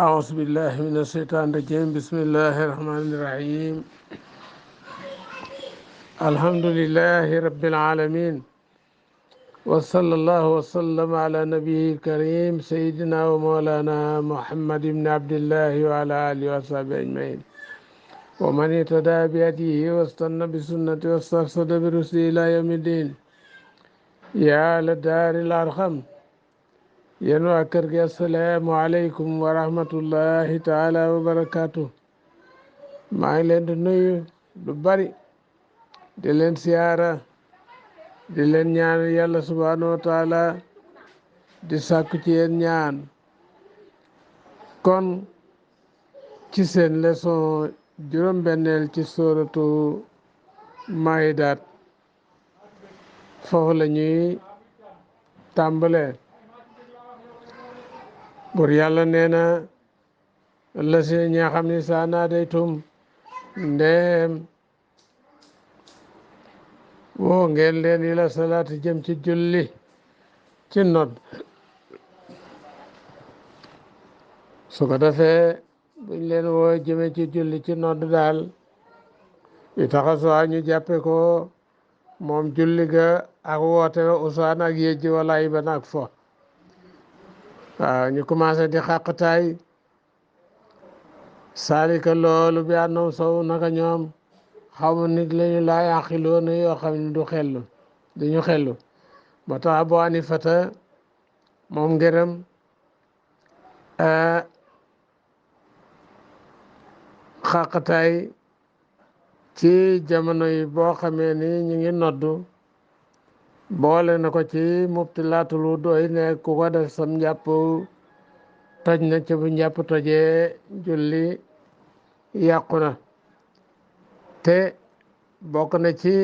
أعوذ بالله من الشيطان الرجيم بسم الله الرحمن الرحيم الحمد لله رب العالمين وصلى الله وسلم على نبيه الكريم سيدنا ومولانا محمد بن عبد الله وعلى آله وصحبه أجمعين ومن اهتدى بهديه واستنى بسنته واسترشد برشده إلى يوم الدين يا للدار الأرحم yéen waa kër gi asalaamualeykum wa rahmatullahi taala wa barakaatu maa ngi leen di nuyu lu bari di leen siyaara di leen ñaan yàlla subhanahu wa taala di sàkku ci yéen ñaan kon ci seen leçon juróom-benneel ci sóoratu Maïdaat foofu la ñuy tàmbalee bur yàlla nee na la si ñi nga xam ne saa naa day tum ndeem woo ngeen leen ila salaati jëm ci julli ci nodd su ko defee buñ leen woo jëme ci julli ci nodd daal yu taxasoo ñu jàppe ko moom julli ga ak woote wa usaan ak yejji wala iban ak fo waaw ñu commencé di xàqtaay saalika loolu bi àndoom sow naka ñoom xaw ma nit lañu laa yaqiloona yoo xam ne duñu xellu ba tax Abu Hanifata moom ngërëm xàqtaay ci jamono yi boo xamee ni ñu ngi noddu boole na ko ci mubtilaatul wudu ne ku ko def sam njàpp toj na ci bu njàpp tojee julli yàqu na te bokk na ci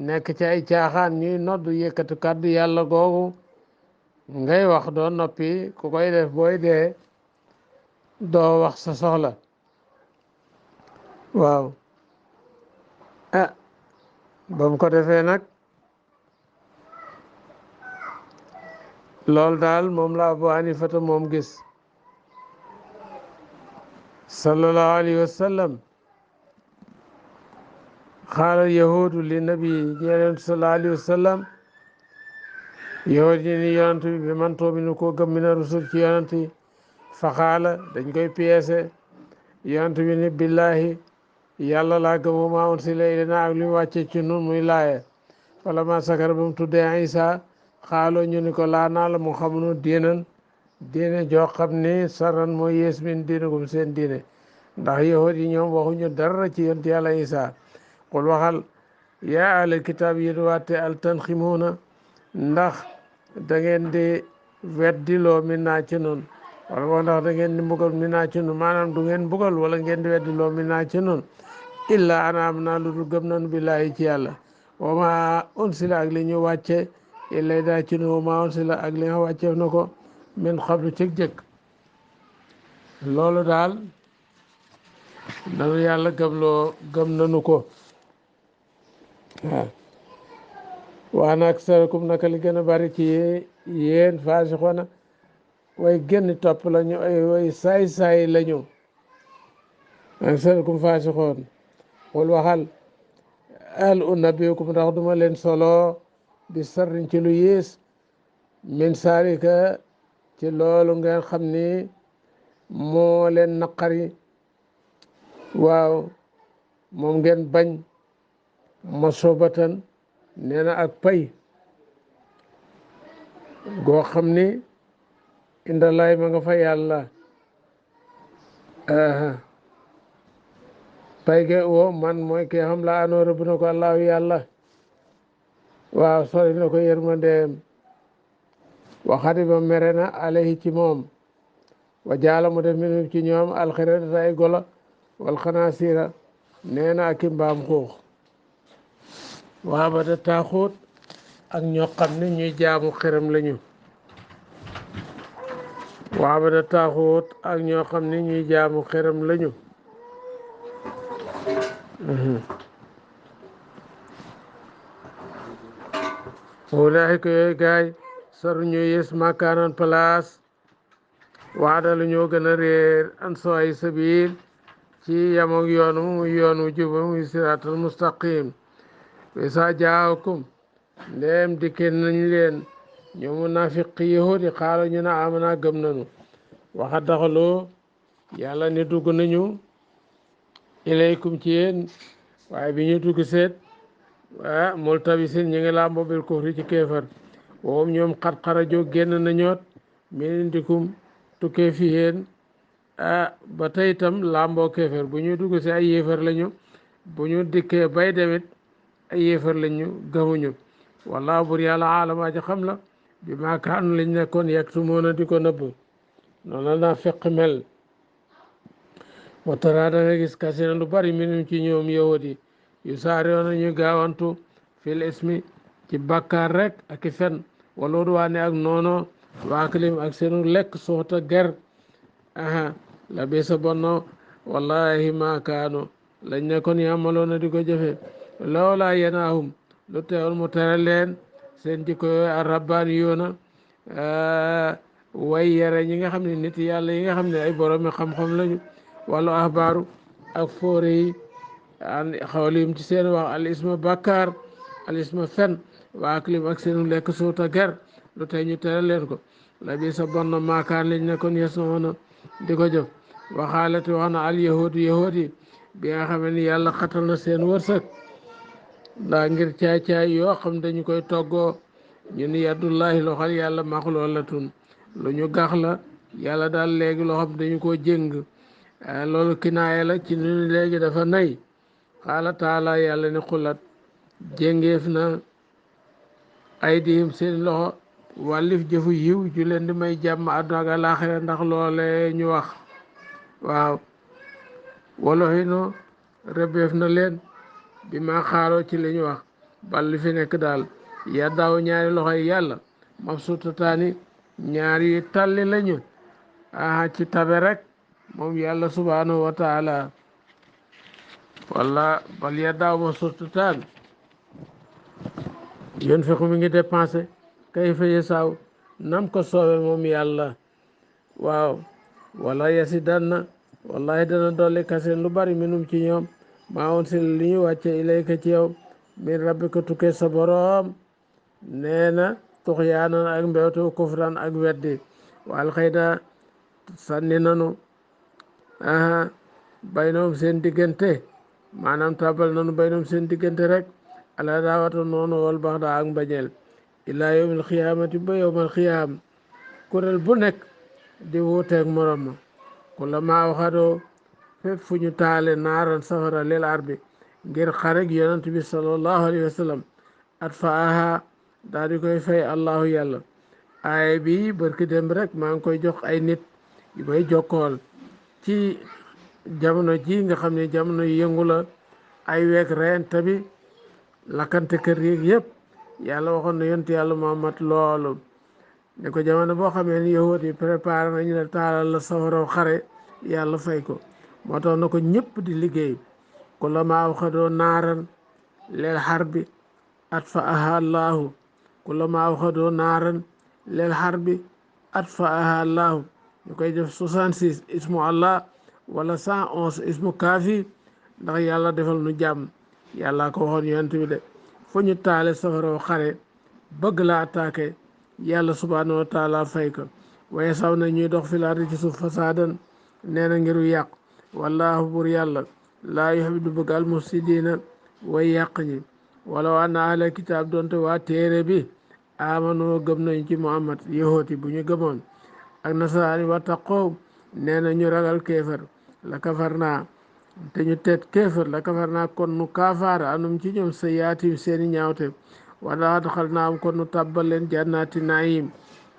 nekk ci ay caaxaan ñuy noddu yëkkati kàddu yàlla googu ngay wax doo noppi ku koy def booy dee doo wax sa soxla waaw ba mu ko defee nag loolu daal moom la Abu Hanifata moom gis sallallahu alayhi wa sallam xaala yahudu li nabi ñeneen sallallahu alayhi wa sallam yahud yi ni yonent bi man toominu koo gëm mina rusul ci yonent yi fa xaala dañ koy piyeese yonent bi ni billahi yàlla laa gëm wa maa unsila ilayna ak li mu wàcce ci nun muy laaye wala ma sakara ba mu tuddee Isa xaaloo ñu ni ko laa naa la mu xamunu diine joo xam ni saran mooy yées min diine gum seen diine ndax yahud yi ñoom waxuñu dara ci yonent yàlla Isa qul waxal yaa ahlal kitaab yéen waate al tanximuuna ndax da ngeen di weddiloo min naa ci nun wala boo ndax da ngeen di mbugal min naa ci nun maanaam du ngeen mbugal wala ngeen di weddiloo min naa ci nun illa ana am naa lu dul gëm nanu billaahi ci yàlla wa ma unsila ak li ñu wàcce illay daa ci nu wa ma unsila ak li nga wàcceef na ko min xablu cëg jëkk loolu daal nanu yàlla gëm nanu ko waaw waa nag sarakum naka li gën a bari ci yéen faasixoona way génn topp lañu ay way saay-saay lañu ak sarakum faasixoon xul waxal al unabbiukum ndax duma leen solo bi sarrin ci lu yées min saalika ci loolu ngeen xam ni moo leen naqari waaw moom ngeen bañ masobatan nee na ak pay goo xam ni indalaay ma nga fa yàlla pay ge woo man mooy ki xam la anoo rëbb na ko allahu yàlla waaw sori na ko yërmandeem waxati ba mere na alayhi ci moom wa jaala mu def minum ci ñoom alxiradata ay golo wal xanaasira nee na ak i mbaam xuux waa ba da taaxuut ak ñoo xam ne ñuy jaamu xiram lañu waa ba da taaxuut ak ñoo xam ne ñuy jaamu xiram lañu wulaay ko yooyu gaay saru ñu yées makaanan place waadalu ñoo gën a réer an sooy sabil ci yamoog yoonu muy yoonu juba muy siraatal mustaqim wa saa jaakum ndeem dikkee nañ leen ñoom munafiq yahudi xaalu ñu ne amana gëm nañu waxa daxaloo yàlla ni dugg nañu ilaykum ci yéen waaye bi ñu dugg seet multabisin ñu ngi làmbo bil kufri ci kéefar woom ñoom xat xarajoo génn nañoot min indikum tukkee fi yéen ba tey itam làmboo kéefar bu ñu dugg si ay yéefar lañu bu ñu dikkee bay demit ay yéefar lañu gëmuñu wallaahu bur yàlla aalama ji xam la bi maa kaanu lañ nekkoon yaktumoona di ko nëbb noonu la naa feq mel watara da nga gis kasina lu bari minum ci ñoom yahudi yu saariyoona ñu gaawantu fil ismi ci bàkkaar rek ak i fen wala udwaane ak noono waakalim ak seenu lekk soxta ger la bi sa bonno wallahi ma kaanu lañ nekkoon yàmmaloona di ko jëfe lawlaa yenaahum lu teewul mu tere leen seen jikko yooyu a rabbaani yoona way yare ñi nga xam ne nit yàlla yi nga xam ne ay boromi xam-xam lañu wàllu ahbaaru ak fóore yi xawlim ci seen wax al isma bàkkaar al isma fen waa aklim ak seenu lekk suuta ger lu tey ñu tere leen ko la bi sa bonno maakaan lañ nekkoon yes na di ko jëf waxaalati wax na al yahudu yahudi bi nga xam ne yàlla xatal na seen wërsëg ndax ngir caay-caay yoo xam dañu koy toggoo ñu ni yaddullahi loxal yàlla maxloo la tun lu ñu gax la yàlla daal léegi loo xam dañu koo jëng loolu kinaaya la ci nu léegi dafa nay xaala taala yàlla ni xulat jéngeef na ay dihim seen loxo wàllif jëfu yiw ju leen di may jàmm àdduna ak àlaaxira ndax loole ñu wax waaw wala xino rëbeef na leen bi ma xaaroo ci li ñu wax bal li fi nekk daal yaddaaw ñaari loxo yi yàlla mabsuutataani ñaari yu talli lañu ci tabe rek moom yàlla subhanahu wa taala wala bal yaddaaw mabsuutataan yoon fekku mi ngi dépensé kay fa yasaaw nam ko soobe moom yàlla waaw wala yasi danna wallahi dana dolli kaseen lu bari minum ci ñoom maa woon si li ñu wàcce ilayka ci yow min rabbika tukkee sa boroom nee na tuxyaanan ak mbewtu kufran ak weddi wal xayda sànni nanu baynoom seen diggante maanaam tabal nanu baynoom seen diggante rek ala daawata noonu wal bax daa ak mbañeel ilaa yawmil xiyaamati ba yawmal xiyaam kuréel bu nekk di wuuteeg morom ma ku la maa waxadoo fépp fu ñu taale naaran safara lil arbi ngir xareg yonent bi sallallahu alayhi wa sallam at fa aha daal di koy fay allahu yàlla aaya bi barki dem rek maa ngi koy jox ay nit yu may jokkool ci jamono ji nga xam ne jamono yëngu la ay week reyante bi lakkante kër yeeg yëpp yàlla waxoon na yonent yàlla Muhammad loolu ne ko jamono boo xamee ni yahut yi préparé nañu la taalal la safaraw xare yàlla fay ko moo tax na ko ñëpp di liggéey ku la maaw xadoo naaran leel xarbi at fa aha allahu ku la maaw xadoo naaran leel xarbi at fa aha allahu ñu koy def 66 ismu allah wala 111 ismu kaafi ndax yàlla defal nu jàmm yàlla ko waxoon yonent bi de fu ñu taale safaraw xare bëgg la attaqué yàlla subhanahu wa taala fay ko waaye saw na ñuy dox filaati ci suuf fasaadan nee na ngiru yàq wallahu bur yàlla laa yuhibbu du bëgg almufsidiina way yàq ñi walaw anna ahla kitaab doonte waa téere bi amanoo gëm nañ ci muhammad yahooti bu ñu gëmoon ak nasaraani wa taqoo nee na ñu ragal kéefar la kafar naa te ñu teet kéefar la kafar naa kon nu kaafaara anum ci ñoom sa yaatim seeni ñaawte wala adxal naa am kon nu tàbbal leen jannaati naim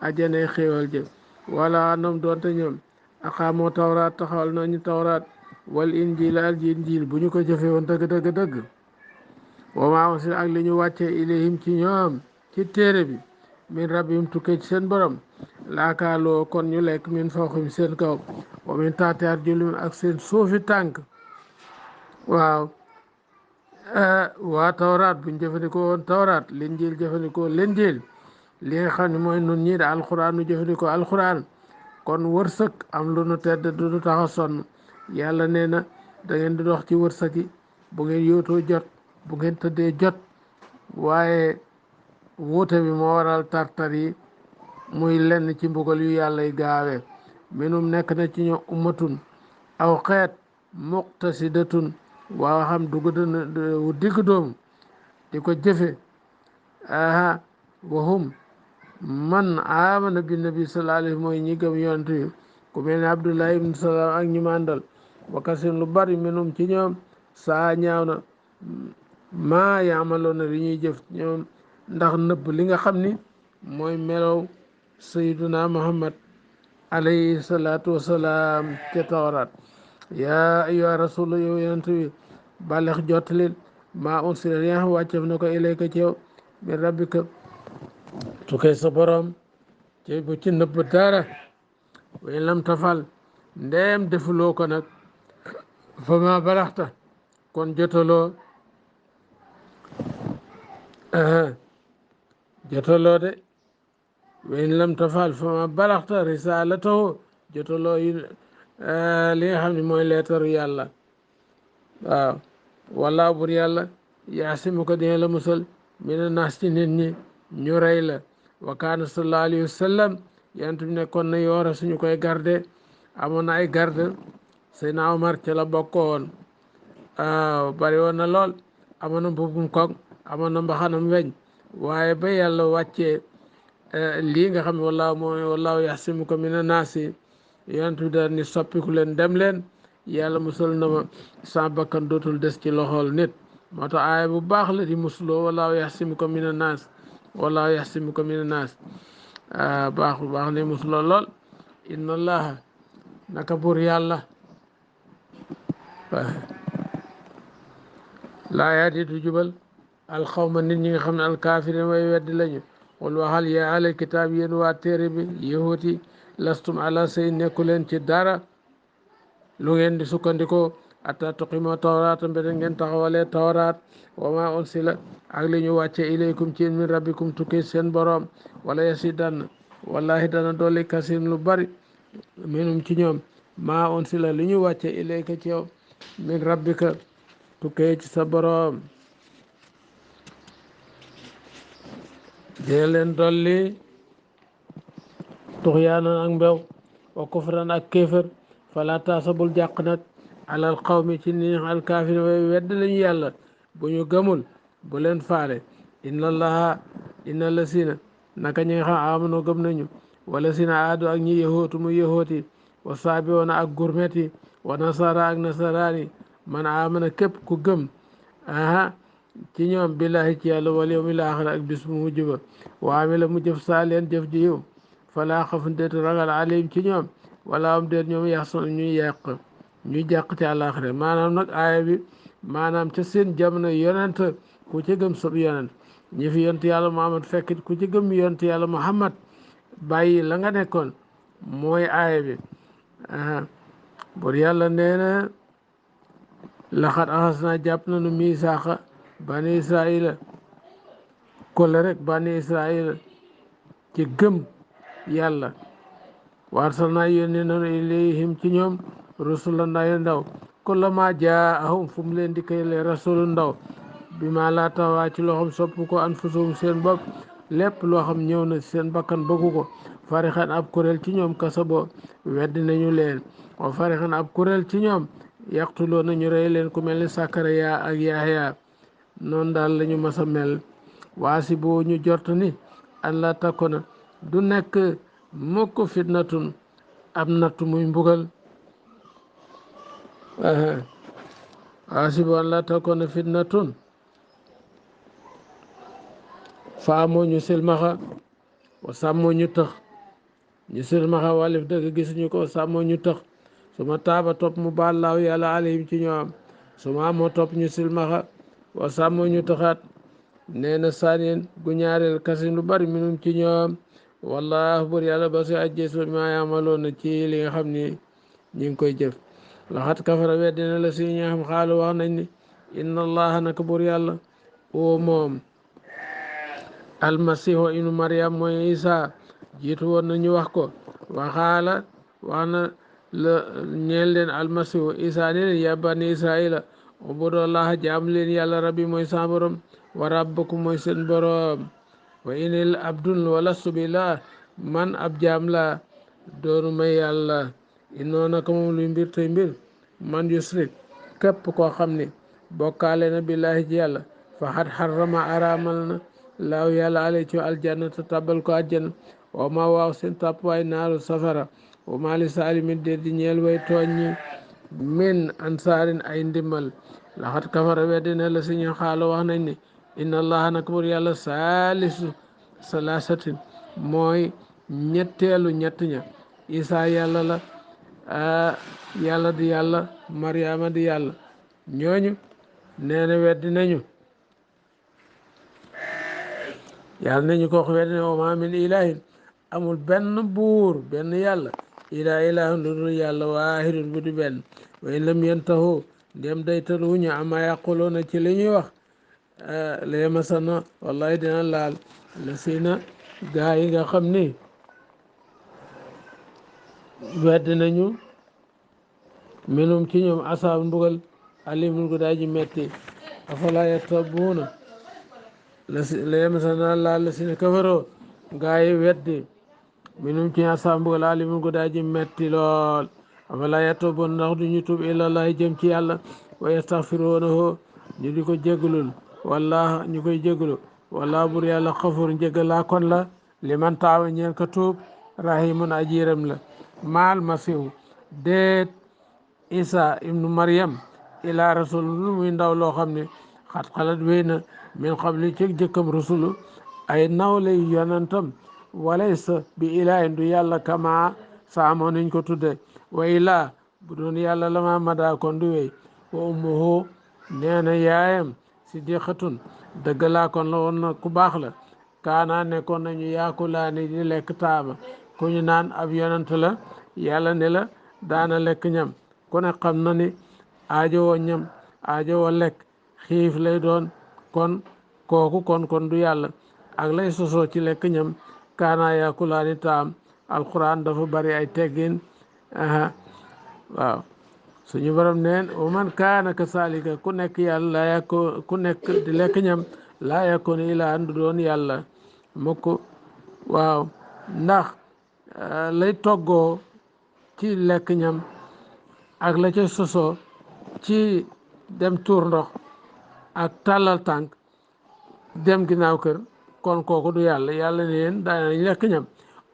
ajanay xéewal jë wala anam doonte ñoom aqaamoo tawraat taxawal nañu tawraat wal injil al injil bu ñu ko jëfe woon dëgg wa maa unzila ak li ñu wàcce ilayhim ci ñoom ci téere bi min rabbihim tukkee ci seen borom laakaaloo kon ñu lekk min fawqihim seen kaw wa min taxti arjulihim ak seen suufi tànk waaw waa tawraat buñ jëfandikoo woon tawraat linjil jëfandikoo linjil li nga xam ne mooy nun ñii da alquran nu jëfandikoo alquran kon wërsëg am lu nu tedd du tax a sonn yàlla nee na da ngeen di dox ci wërsëg yi bu ngeen yootoo jot bu ngeen tëddee jot waaye wuute bi moo waral tartar yi muy lenn ci mbugal yu yàlla y gaawee minum nekk na ci ñoom ummatun aw xeet muqtasidatun waa xam dugg dana wu digg doomu di ko jëfe aha wahum man amana bi nabi sallallahu alayhi mooy ñi gëm yonent yi ku mel ne abdullah ibn salaam ak ñi mandal wakasin lu bari minum ci ñoom saa ñaaw na maa yaamaloon na li ñuy jëf ñoom ndax nëbb li nga xam ni mooy melow sayyiduna muhammad alayhi salaatu wasalaam ca tawraat yaa ayyuha rasul yow yonent bi balex jottalil maa unsila li nga xam wàccef na ko ilayka ci yow min rabbika tukkee sa borom ci bu ci nëbb dara wa in lam tafal ndeem defuloo ko nag fa ma balaxta kon jotaloo jotaloo de wa in lam tafal fa ma balaxta risalatahu jotaloo yi li nga xam ne mooy leetaru yàlla waaw wala bur yàlla yaasimu ko dina la musal mina naas ci nit ñi ñu rey la wa kaana sallallahu alayhi wa sallam yonent bi nekkoon na yoora suñu koy garde amoon na ay garde Seydina Omar ca la bokkoon bari woon na lool amoon na mbubum koŋ amoon na mbaxanam weñ waaye ba yàlla wàccee lii nga xam ne wallaahu yaxsimuka mina naasi yonent bi daal ni soppiku leen dem leen yàlla musal na ma sa bakkan dootul des ci loxol nit moo tax aaya bu baax la di musuloo wallaahu yaxsimuka mina naas wallaahu yaxsimuka mina naas baax bu baax ne musuloo lool inna allaha naka buur yàlla laa yaati du jubal alxawma nit ñi nga xam ne alkaafirin way weddi lañu qul waxal yaa alal kitaab yéen waa téere bi yahuudi lastum ala say nekku leen ci dara lu ngeen di sukkandikoo atta tuqimoo tawraata mbete ngeen taxawalee tawraat wa ma unsila ak li ñu wàcce ilaykum ci min rabbikum tukkee seen boroom wala yasidanna wallahi dana dolli kasir lu bari minum ci ñoom ma unsila li ñu wàcce ilayka ci yow min rabbika tukkee ci sa boroom dina leen dolli tuxyaanan ak mbew wa kufran ak kéefër fala taasabul jàq nag alal qawmi ci ni alkaafir way wedd lañu yàlla bu ñu gëmul bu leen faale inna allaha inna lasina naka ñi nga xam amano gëm nañu wala sina aadu ak ñi yahootu mu yahooti wa saabiwoona ak gurmeti wa nasara ak nasaraani man amana képp ku gëm ci ñoom billahi ci yàlla wal yawmil aaxir ak bis bu mujj ba wa amila mu jëf saa leen jëf ji yiw falaa xafun déet ragal alayhim ci ñoom wala am déet ñoom yaxson ñuy jàq ci àllaaxira maanaam nag aaya bi maanaam ca seen jamono yonent ku ci gëm sob yonent ñi fi yonent yàlla Muhammad fekkit ku ci gëm yonent yàlla Muhammad bàyyi la nga nekkoon mooy aaya bi bur yàlla nee na laxat axas naa jàpp nañu misaaxa bani israila kolle rek bani israila ci gëm yàlla warsal naa yónni nanu ilayhim ci ñoom rusulan ay ndaw kullama jaahum fu mu leen di kayle rasulu ndaw bi ma laa tawaa ci loo xam sopp ko anfusum seen bopp lépp loo xam ñëw na seen bakkan bëggu ko farixan ab kuréel ci ñoom kasabo weddi nañu leen wa farixan ab kuréel ci ñoom yaqtuloo nañu rey leen ku mel ni Sakariya ak Yahya noonu daal lañu mas a mel waasi boo ñu jort ni an la takkona du nekk mukk fitnatun ab nattu muy mbugal waasi boo an la takkona fitnatun faamoo ñu silmaxa wa sàmmoo ñu tëx ñu silmaxa walif dëgg gisuñu ko sàmmoo ñu tëx su ma taaba topp mu baal laaw yàlla alayhim ci ñoom su ma amoo topp ñu silmaxa wa sàmmoo ñu tëxaat nee na saanien gu ñaareel kasin lu bari minum ci ñoom wallahu bur yàlla ba si ajjee su ma yaamaloon na ci li nga xam ni ñi ngi koy jëf laxat kafara weddina la si ñi nga xam xaalu wax nañ ni inna allaha naka bur yàlla o moom almasihu ibnu mariam mooy isa jiitu woon nañu wax ko waxaala wax na la ñeel leen almasihu isa ne leen ya bani israila ubudullaha jaam leen yàlla rabbi mooy sa borom wa rabbakum mooy seen borom wa inil abdun walastu billah man ab jaam la doonu may yàlla inoo naka moom luy mbir tey mbir man yusrik képp koo xam ne bokkaale na billahi ci yàlla fa xat xarrama araamal na laaw yàlla ale ci aljanna te tabal ko àjjana wa ma waaw seen tàppuwaay naaru safara wa ma li saalimin de di ñeel way tooñ ñi min ansaarin ay ndimmal laxat kafara weddina la si ñu xaalo wax nañ ne inna allaha nak bur yàlla saalisu salaasatin mooy ñetteelu ñett ña isa yàlla la yàlla di yàlla mariama di yàlla ñooñu nee na weddi nañu yàlla nañu ko wax weddi ne wa ma min ilahin amul benn buur benn yàlla ilaa ilahun lu dul yàlla waahidun bu di benn wa in lam yantahu ndem day tëruñu ama yaquluuna ci li ñuy wax la yamasana wallahi dina laal la sina gaa yi nga xam ni weddi nañu minum ci ñoom asaab mbugal alimul gu daa ji metti afala yattabuuna la yamasana laal la sina kafaroo gaa yi weddi minum ci asaab mbugal alimul gu daa ji metti lool afala yattabuuna ndax duñu tub ilallahi jëm ci yàlla wa yastaghfiruunahu ñu di ko jégalul walla ñu koy jégalu walla bur yàlla xafur njégalaa kon la liman taawa ñeel ka tuub rahimun ajiram la maal masihu déet isa ibnu maryam ila rasul lu muy ndaw loo xam ne xat xalat wéy na min qabli ci jëkkam rasulu ay nawle yonantam walaysa bi ilaahin du yàlla kama saamoo nañ ko tudde wa ilaa bu doon yàlla lama mada kon du wéy wa ummuhu nee na yaayam siddiqatun dëggalaa kon la woon na ku baax la kaana nekkoon nañu yaakulaani di lekk taama ku ñu naan ab yonant la yàlla ne la daana lekk ñam ku ne xam na ni aajowoo ñam aajowoo lekk xiif lay doon kon kooku kon du yàlla ak lay sosoo ci lekk ñam kaana yaakulaani taam alquran dafa bari ay teggin waaw suñu borom neen wa man kaana kasalika ku nekk yàlla laa yàkko ku nekk di lekk ñam laa yàkkoon ilaa du doon yàlla mukk waaw ndax lay toggoo ci lekk ñam ak la ca sosoo ci dem tuur ndox ak tàllal tànk dem ginnaaw kër kon kooku du yàlla yàlla ne leen daanañ lekk ñam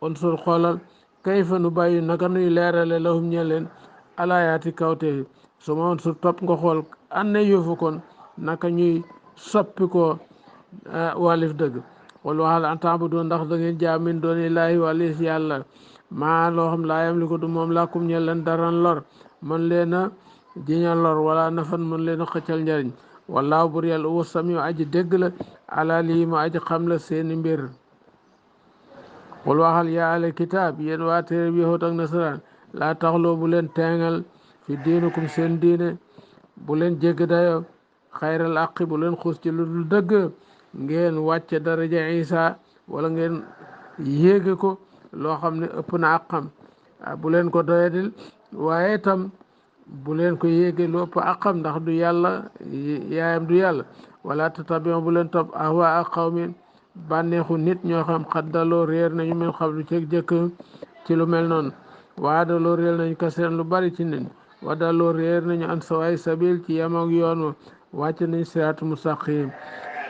on sur xoolal kayfa nu bàyyi naka nuy leerale lahum ñe leen alayaati kawte su ma on sur topp nga xool an ne yóofu kon naka ñuy soppi ko walif dëgg wala waxal an taabudu ndax da ngeen jaam min doon ilaahi walis yàlla maa loo xam laa yam li ko du moom làkkum ñe leen daran lor mën leen a jiñal lor wala nafan mën leen a xëccal njariñ wallaahu bur yàlla uwa samiu aji dégg la ala lii ma aji xam la seeni mbir xul waxal yaa ale kitaab yéen waa téere bi yahuud ak nasaraan laa taxloo bu leen teengal fi diinukum seen diine bu leen jégg dayo xayral aqi bu leen xuus ci lu dul dëgg ngeen wàcce daraja isa wala ngeen yéege ko loo xam ne ëpp na àqam bu leen ko doyadil waaye itam bu leen ko yéege lu ëpp àqam ndax du yàlla yaayam du yàlla wala tatabion bu leen topp ahwa ak qawmin bànneexu nit ñoo xam xaddaloo réer nañu min xablu ci jëkk ci lu mel noonu waa daloo réer nañu kaseen lu bari ci nit wa daloo réer nañu an sawaay sabil ci yam ak yoon wa wàcc nañ siraatu mustaqim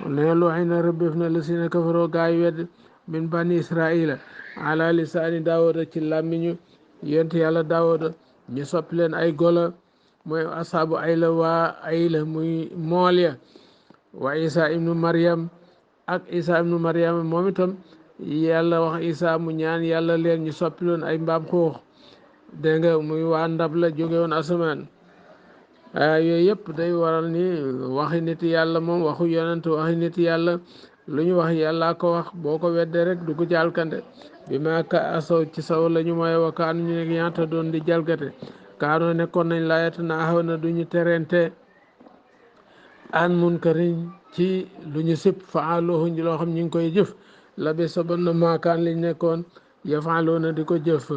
ne lu xëy na rëbbéef na la si ne kafaroo gaay wedd min bani israila ala lisaani daawuda ci làmmiñu yent yàlla daawuda ñu soppi leen ay golo mooy asaabu ayla waa ayla muy mool ya wa isa ibnu maryam ak isa ibnu maryam moom itam yàlla wax isa mu ñaan yàlla leen ñu soppi leen ay mbaam xuux dégg nga muy waa ndab la jóge woon asamaan yooyu yëpp day waral ni waxi nit yàlla moom waxu yonent waxi nit yàlla lu ñu wax yàlla ko wax boo ko weddee rek du ko jalkande bi ma ka asaw ci saw la ñu mooy wakaanu ñu ne ñaata doon di jalgate kaanoo nekkoon nañ laayata na axaw na duñu terente an munkarin ci lu ñu sib faaloohu loo xam ñu ngi koy jëf la bi sa bon na maakaan liñ nekkoon yafaaloo na di ko jëf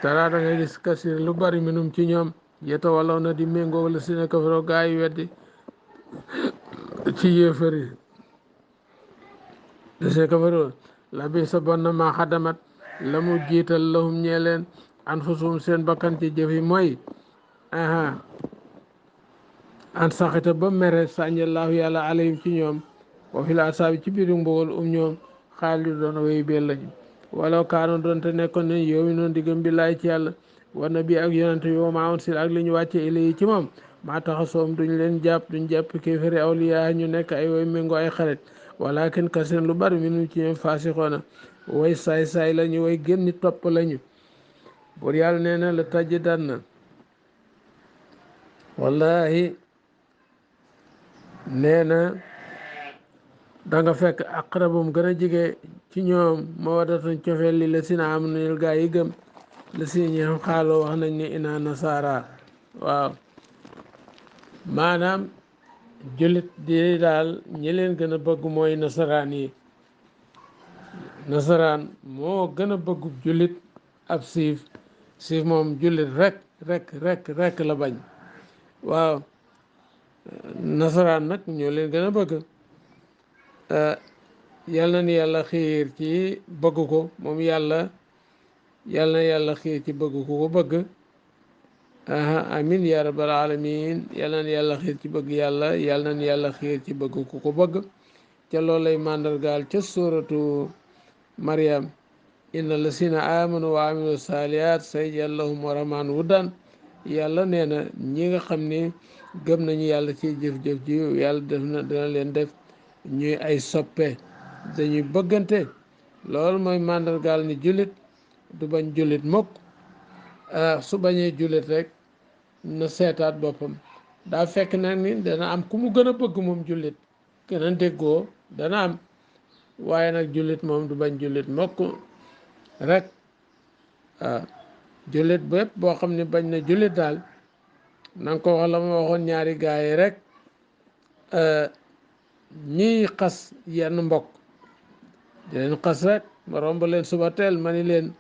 tara da nga gis kasir lu bari minum ci ñoom yeta walaw na di méngoo la si ne kafaro gaa yi weddi ci yéefari la si ne kafaro la bi sa bon na maa xadamat la mu jiital lahum ñee leen anfusum seen bakkan ci jëfi mooy aha an saxita ba mere sànjallaahu yàlla alayhim ci ñoom wa fil asaabi ci biiru mbugal ñoom xaalis doon wéy bel lañu wala kaano doon te nekkoon ne yow mi noonu diggam bi laay ci yàlla war na bi ak yonante yoo maa on sil ak li ñu wàcce ilayi ci moom maa taxa soom duñ leen jàpp duñ jàpp kéefari awliyaa ñu nekk ay way méngoo ay xarit walakin kaseen lu bari minum ci ñoom faasixoona way saay-saay lañu way génni topp lañu bur yàlla nee na la tajji dan na wallahi nee na da nga fekk aqrabum gën a jege ci ñoom mawaddatan cofeel li la si na am nañu gaa yi gëm la si ñi xam xaaloo wax nañ ne ina nasara waaw maanaam jullit di daal ñi leen gën a bëgg mooy nasaraan yi nasaraan moo gën a bëggu jullit ab siif siif moom jullit rek la bañ waaw nasaraan nag ñoo leen gën a bëgg yal na ni yàlla xiir ci bëgg ko moom yàlla yal na yàlla xiir ci bëgg ku ko bëgg amin ya rabbal alamin yal na ni yàlla xiir ci bëgg yàlla yal na ni yàlla xiir ci bëgg ku ko bëgg ca loolu lay màndargaal ca suratu Maryam inna lasina amanu wa amilu salihat sayaj'al lahum rahman wuddan yàlla nee na ñi nga xam ne gëm nañu yàlla ci jëf-jëf ji yàlla def na dina leen def ñuy ay soppe dañuy bëggante loolu mooy màndargaal ni jullit du bañ jullit mukk su bañee jullit rek na seetaat boppam daa fekk nag ni dana am ku mu gën a bëgg moom jullit gën a déggoo dana am waaye nag jullit moom du bañ jullit mukk rek waaw jullit bépp boo xam ne bañ na jullit daal na nga ko wax la ma waxoon ñaari gaa yi rek ñiy xas yenn mbokk di leen xas rek ma romb leen suba teel ma ni leen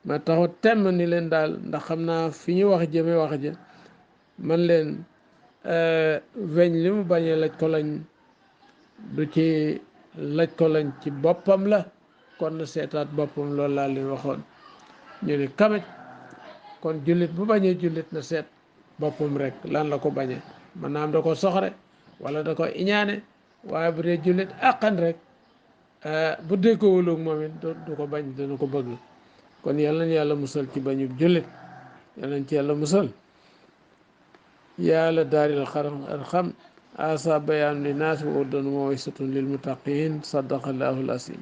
ma taxaw temm ni leen daal ndax xam naa fi ñu wax jëme wax ja man leen weñ li mu bañee laj ko lañ du ci laj ko lañ ci boppam la kon na seetaat boppam loolu laa leen waxoon ñu ni kamaj kon jullit bu bañee jullit na seet boppam rek lan la ko bañee man naam da ko soxre wala da ko iñaane waaye bu dee jullit àqan rek bu dee ko wóoloog moom it du ko bañ dana ko bëgg kon yàlla na yàlla musal ci bañu jullit yàlla nañ ci yàlla musal yàlla daaril xam asa bayaan li naas wa uddan wa mawisatun lil muttaqin sadaqallahu al asim